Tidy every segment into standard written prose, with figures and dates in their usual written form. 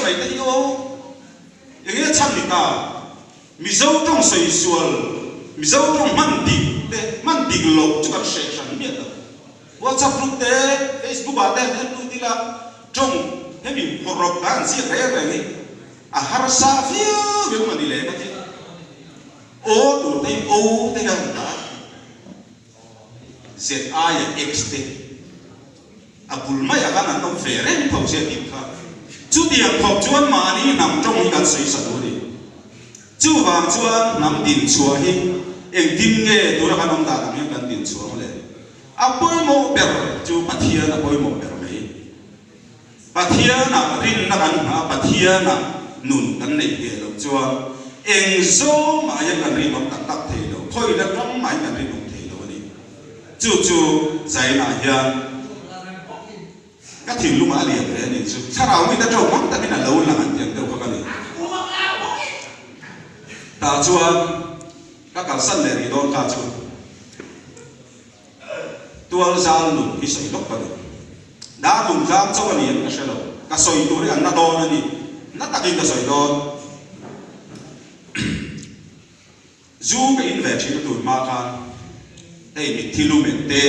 mai te hi aw. Enge chhan ni ta? Mizo tawng sawi sual, Mizo tawng hman dik te hman dik loh chu kan hreh hran miah lo. WhatsApp group te, Facebook ah te han en lut ila tawng hemi phawrh rawk kan han ziak reng reng hi a harsa viau em a ni leh ka ti. Aw tur te hi O te hian an dah a. Z aia X te a bul maiah khan an awm ve reng tho sia tih kha. Chutiang khawp chuan mahni hnam tawng hi kan sawi sa duh a ni. Chuvang chuan hnam dinchhuah hi engtin nge tuna kan awm dan ang hian kan dinchhuah ang le? A pawimawh ber chu Pathian a pawimawh ber mai. Pathianah rinna kan hna, Pathianah nun kan neih ve loh chuan eng zawng mah hian kan rinawm tak tak thei lo, khawi la ram mah hian kan rinawm thei lo a ni. Chu chu Zainah hian ka thinlungah a lian ve a ni chu. Thlarau mite tawng hmang takin a lo lang an tiang deuh kha ka ni. Tah chuan ka kalsan leh rih dawn kha chu. Tual zal nun hi sawi lawk ka duh. Dar lung tlang chauh a ni em ka hre lo. Ka sawi tur hi an na dawn a ni. Na takin ka sawi dawn. Zu ka in ve thin a tun hma khan hei mitthi lumen te,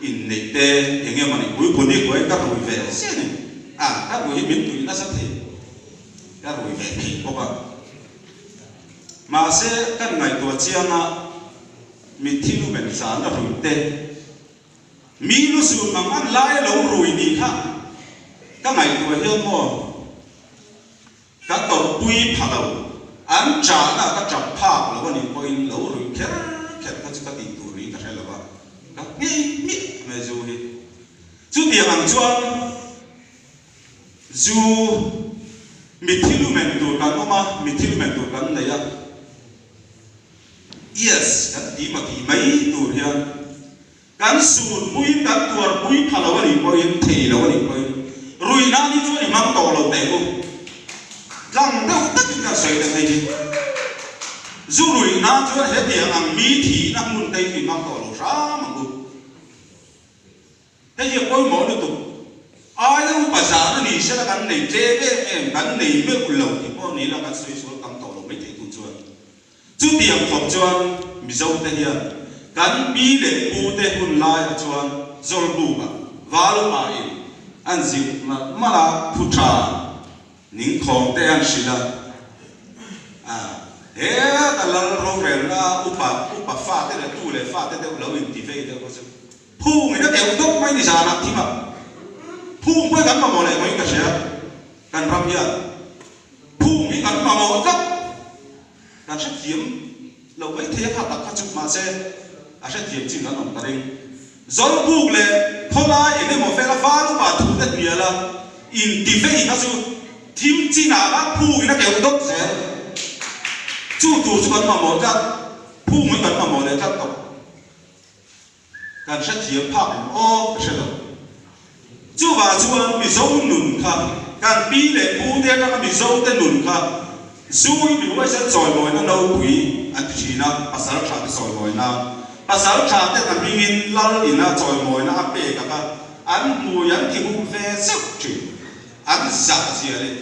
inneih te, eng emaw ni pui pun hi kuai ka rui ve ziah a ni. A, ka rui hi min tui nasa thei. Ka rui ve thei bawk a. Mahse, kan ngaihtuah chiang a. Mitthi lu men zan a rui te. Mi lu sun mang an lai lo rui nih kha ka ngaihtuah hian maw ka tawrhpui pha lo, an chahna ka chap phak lo a nih pawhin lo rui kher kher kha chu ka tih tur niin ka hre lo a, ka nghei miah mai zu hi. Chutiang ang chuan zu mitthi lu men tur kan awm a, mitthi lu men tur kan nei a. Yes, kan ti ma tih mai tur hian kan sunpuiin kan tuarpui pha lo a nih pawhin, thei lo a nih pawhin rui nan hi chuan i hmang tawh lo teh u. Tlang deuh takin kan sawi ta hei hi. Zu ruih nan chuan hetiang ang mi thihna hmun te hi i hmang tawh lo hram ang u. Hei hi a pawimawh lutuk. Aia upa zan a ni sela kan nei tlem em em, kan nei meuh lo tih pawh ni ila kan sawi sual tam tawh lo mai thei tu chuan. Chutiang khawp chuan Mizote hian kan pi leh pute hun laiah chuan Zawlbukah Valupa-in an zilh malh malh a, phu tha Ningkhawm te an hrilh a, a heta lal rorelna upa upa fate leh tu leh fate deuh lo inti vei deuh kha chu Phung in a keuh dawk mai ni zanah thim a, phung pawh hi kan mamawh leh ngawih ka hria, kan ram hian phung hi kan mamawh tlat, kan hrethiam lo mai thei a kha tak kha chu mahse a hrethiam chin kan awm ta ring. Zawlbuk leh khawlai eng emaw vela val upa thu te hnial a inti vei kha chu thim chinah khan phung in a keuh dawk zel, chu tur chu kan mamawh tlat, phung hi kan mamawh leh tlat tawh. Kan hrethiam phak em aw ka hre lo. Chuvah chuan Mizo nun kha, kan pi leh pu te atanga Mizo te nun kha zu hi mi huaisen chawimawina nopui an ti thin a, pasal tha te chawimawina, pasal tha ten a hmingin lal ina chawimawina a pek a kha an hmui an ti huh ve zeuh thin. An zah zia leh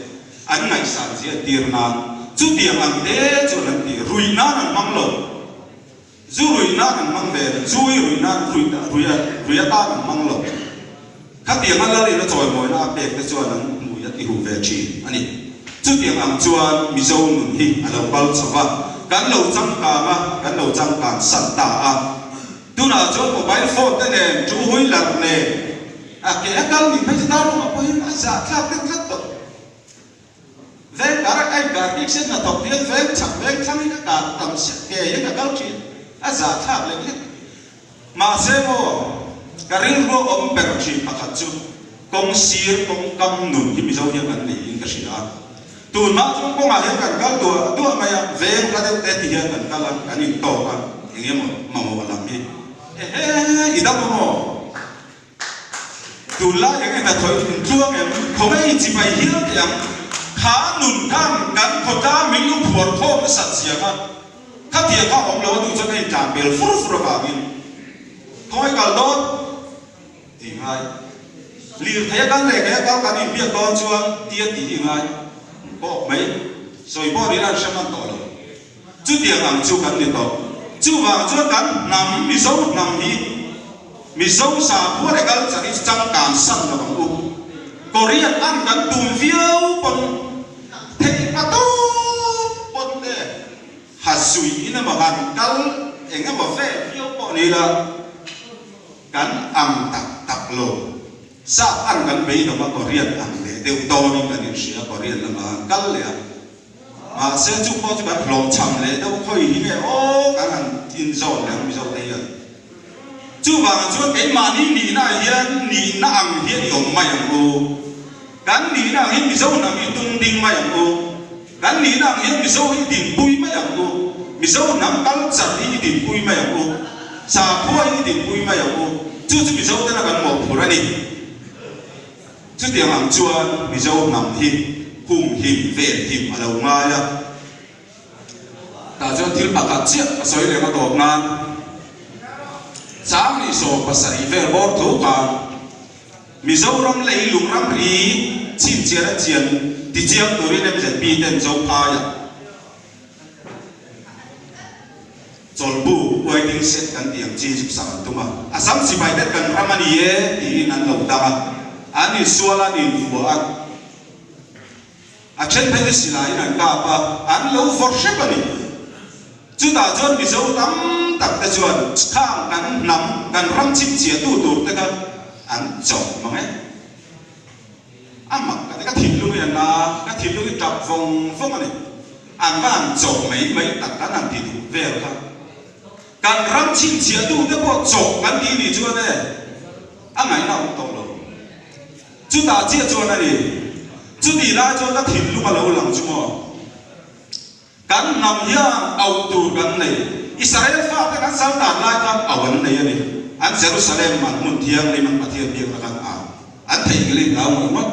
an ngaihsan zia tir nan chutiang ang te chuan an ti, ruih nan an hmang lo. Zu ruih nan an hmang ve lo, zu i ruih nan ruih ruih a ruih atan an hmang lo. Khatiang a lalin a chawimawina a pek te chuan an hmui a ti huh ve thin a ni. Chutiang ang chuan Mizo nun hi a lo kal chho va, kan lo changkang a, kan lo changkang san ta a. Tunah chuan mobile phone te nen, two wheeler nen a ke a kal nih phei chu darlawngah pawhin a zahthlak deuh tlat tawh. Veng kar a kai kar bik sen hnathawk hian veng chhak veng thlang hi ka kar tam siah ke hian ka kal thin a zah thlak lek lek. Mahse maw ka rilru a awm ber thin pakhat chu kawng sir kawng kam nun hi Mizo hian kan nei in ka hria a. Tunah chuan kawngah hian kan kal duah duah mai a, veng hla deuh te ti hian kan kal a, kan intawk a, eng emaw mamawh lam hi ehe i dam a maw? Tunlai eng eng hnathawih in tluang em? Khawngaih chibai hial teh ang. Kha nun khan kan khawtlang min lu phuar khawm nasat zia kha khatiang kha awm lo a duh chuan ka intlan bel fur fur avangin khawngaih kal dawn tih ngai. Lirthei a kal leh kei a kal kan inbiak dawn chuan tia tih hi ngai. Kawk mai. Sawi pawh rilh an hre hman tawh lo. Chutiang ang chu kan ni tawh. Chuvang chuan kan hnam, Mizo hnam hi Mizo sakhua leh culture hi changkan san lo ang u. Korean an kan tum viau pawn theih hma tawp pawn le ha zui in emaw han kal eng emaw vel viau pawh ni ila kan ang tak tak lo. Sap an kan bei lo a, Korean ang leh deuh dawnin kan inhria, Korean lamah han kal leh a. Mahse chu pawh chu kan hlawhchham leh deuh khawi hi nge aw kan han inzawn leh ang Mizo te hian. Chuvangah chuan keimahni nihna ah hian nihna ang hian i awm mai ang u. Kan nihna ang hian Mizo hnam hi tung ding mai ang u. Kan nihna ang hian Mizo hi i dinpui mai ang u. Mizo hnam culture hi i dinpui mai ang u. Sakhua hi i dinpui mai ang u. Chu chu Mizo tena kan mawhphurh a ni. Chutiang ang chuan Mizo hnam hi humhim venhim a lo ngai a. Tah chuan thil pakhat chiah ka sawi leh ka tawp nan Changni 70 vel bawr tho khan Mizoram leilung ramri chhinchhiar a chian tichiang turin MZP ten Zophaiah Chawlhbu waiting shed kan tih ang chi zuk sak an tum a, Assam sipai ten kan ram a ni e tiin an lo dang a, an insual a, an invuah a, a then phei chu silaiin an kap a, an lo vawrh hrep a ni. Chutah chuan Mizo tam tak te chuan khang kan hnam, kan ram chhipchhiahtu tur te kha an chawh mang e. A mak ka ti, ka thinlung hi a na, ka thinlung hi tap vawng vawng a ni. An va han chawh mai mai tak kan han ti duh vel kha. Kan ram chhinchhiahtu te pawh chawh kan tih nih chuan e, a ngaihna a awm tawh lo. Chutah chiah chuan a ni, chutih lai chuan ka thinlung a lo lang chu maw. Kan hnam hian auh tur kan nei. Israel fate kan sal dan lai khan auh an nei a ni. An Jerusalem, an hmun thianghlim, an Pathian biakna khan au an theihnghilh in au ngawih ngawt.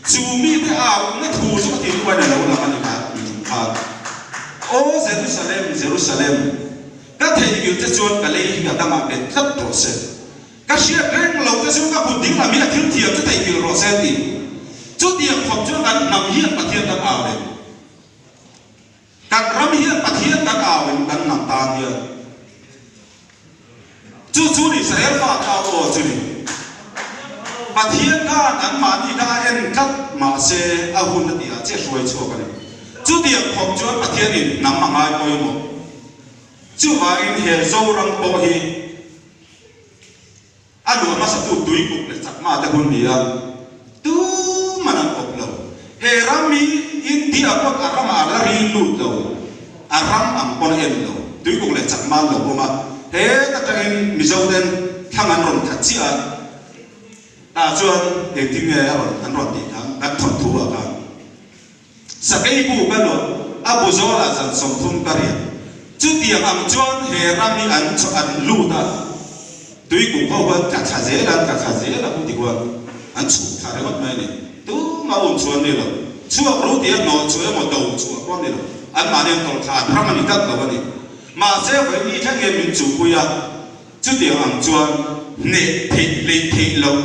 Chu mite auhna thu chu ka thinlung a lo lang a ni kha mi chung khan. Aw Jerusalem, Jerusalem, ka theihnghilh che chuan ka lei hi ka dangah bet tlat rawh se. Ka hriat reng lo te chu ka kut ding lam hi a thil thiam chu theihnghilh rawh se ti. Chutiang khawp chuan kan hnam hian Pathian kan au reng. Kan ram hian Pathian kan au in kan hnam tan hian chu chu ni Israel fa kha aw chu ni. Pathian khan anmahni kha a en tlat mahse a hun a tihah chiah hruai chhuak a ni. Chutiang khawp chuan Pathianin hnam a ngai pawimawh. Chuvangin he Zoram pawh hi A luah hmasatu Tuikuk leh Chakma te hun ni a, tuman an awp lo. He ram hi India pawn a ramah a la ri lut lo, a ram ang pawn a en lo. Tuikuk leh Chakma an lo awm a, heta tangin Mizo ten thlang an rawn khat chiah a, tah chuan engtin nge a rawn an rawn tih khan kan thawnthu ah khan. Sakei bu ka luah, a bu zawlah zan 30 ka riah. Chutiang ang chuan he ram hi an an lut a, tuikuk ho khan tla thla zel an tla thla zel a ti khuan an chhuk thla ringawt mai a ni. Tumah um chu an ni lo. Chhuak ru tia hnawh chu emaw do chhuah pawh an ni lo. Anmahni an tawlh thla an ram a ni tlat lo a ni. Mahse vawiin thleng hian min chuhpui a, chutiang ang chuan hneh theih hleih theih loh.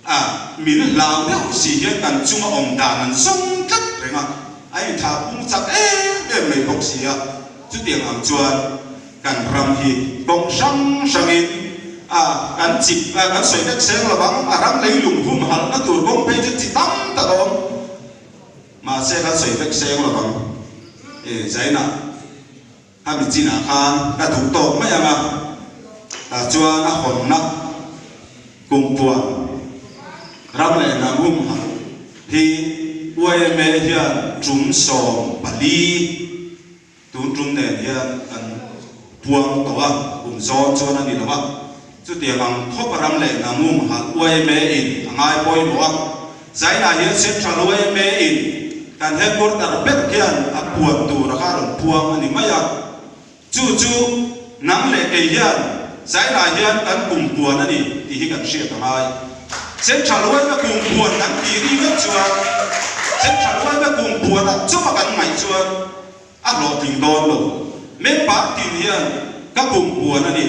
A, min hlau deuh si hian kan chunga awm dan an zawng tlat reng a, a inthah pung chak em em mai bawk si a. Chutiang ang chuan kan ram hi kawng hrang hrangin a kan chip a, kan sawi vek seng lo vang, a ram leilung humhalhna tur kawng phei chu chi tam tak a awm. Mahse kan sawi vek seng lo vang, e Zaina. Khami chinah khan ka duh tawk mai ang a, tah chuan a hawnna kumpuan ram leh hnam humhalh hi yma hian tum 14 tun tum nen hian kan puang tawh a, kum zawn chuan a ni lo a. Chutiang ang khawp ram leh hnam humhalh yma in a ngai pawimawh a, Zainah hian Central yma in kan headquarter ber khian a puan tur a kha rawn puang a ni mai a, chu chu nang leh kei hian Zainah hian kan kum puan a ni tih hi kan hriat a ngai. Central yma kum puan kan tih ri vek chuan Central yma kum puan ah chauh a kan ngaih chuan a hlawhtling dawn lo. Member tin hian ka kum puan a ni.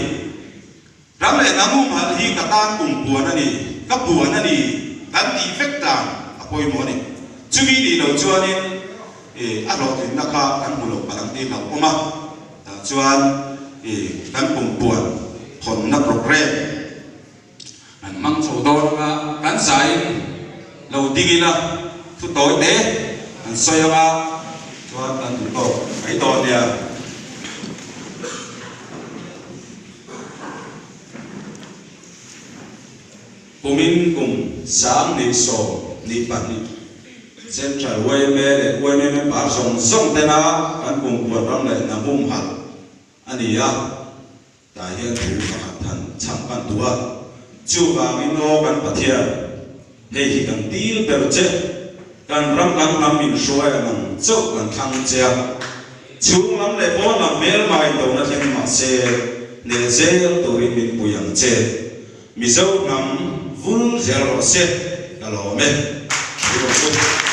Ram leh hnam humhalh hi ka tan kum puan a ni, ka puan a ni kan tih vek tlang a pawimawh a ni. Chumi nih loh chuanin i a hlawhtlinna kha kan hmu lo palh ang tih hlauhawm a, tah chuan i kan pumpuan hawnna programme kan hmang chho dawn anga kan zaiin lo ding ila thu tawi te kan sawi anga chuan kan duh tawk mai dawn nia. Kumin kum 2012 Central yma leh yma member zawng zawng tena kan kumpuan ram leh hna humhalh a ni a, tah hian thu pakhat han chham kan duh a, chuvangin aw kan Pathian, hei hi kan dil ber che, kan ram kan hnam min hruai ang ang chauh kan thlang che a, chhung lam leh pawn lam hmelma indona thleng mah se, hneh zel turin min pui ang che. Mizo hnam vul zel rawh se, ka lawm e. Thu rawh chu.